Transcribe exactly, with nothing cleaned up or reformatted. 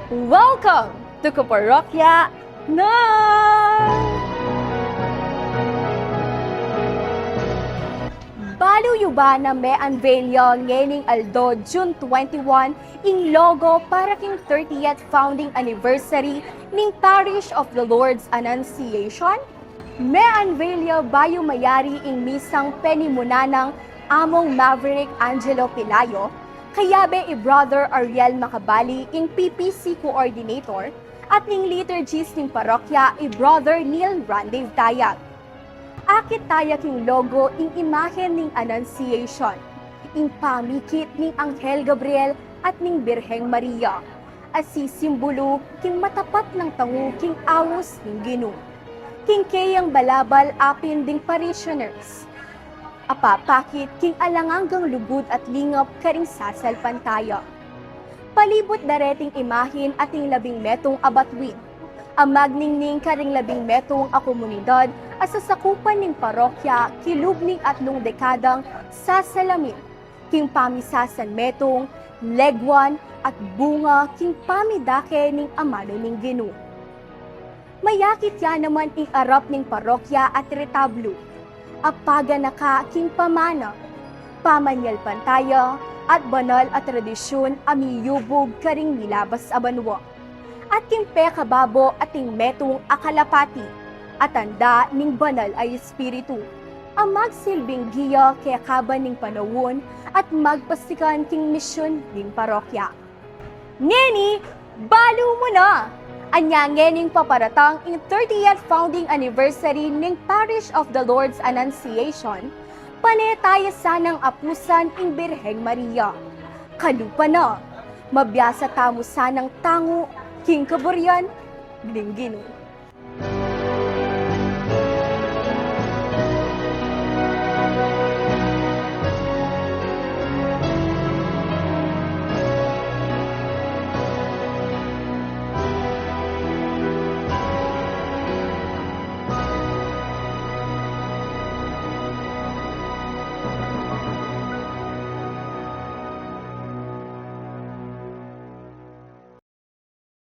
Welcome to Kaparokya Nang! Balu yu ba na me-unveil ya ngening aldo, June twenty-one, ing logo para king thirtieth founding anniversary ning Parish of the Lord's Annunciation? Me-unveil ya bayu mayari ing misang penimunan nang Among Maverick Angelo Pelayo, kayabe i Brother Ariel Macabali, ing P P C coordinator, at ning liturgist ning parokya, i Brother Neil Randive Tayag. Akit taya king logo ing imahen ning Annunciation, ing pamikit ning Anghel Gabriel at ning Birheng Maria, a sisimbulu king matapat nang tangu king aus ning Ginu. King keyang balabal apin ding parishioners, a papakit king alang anggang lugud at lingap karing sasalpantaya. Palibut da reting imahin ating labing metung a batuin a magningning karing labing metung a komunidad a sasakupan ning parokya king lub ning atlung dekadang sasalamin king pamisasanmetung, leguan, at bunga king pamidake ning amanu ning Ginu. Mayakit ya naman ing arap ning parokya at retablo a paganaka king pamana, pamanyalpantaya, at banal a tradisyun a miyubug karing milabas a banua. At king pekababo ating metung a kalapati a tanda ning Banal a Espiritu a magsilbing giya kekaban ning panaun at magpasikan king misyun ning parokya. Ngeni, balu mu na! Anya ngening paparatang ing thirtieth founding anniversary ning Parish of the Lord's Annunciation, pane taya sanang apusan ing Birheng Maria. Kalupa na, mabiasa tamu sanang tangu king kaburian ning Ginu.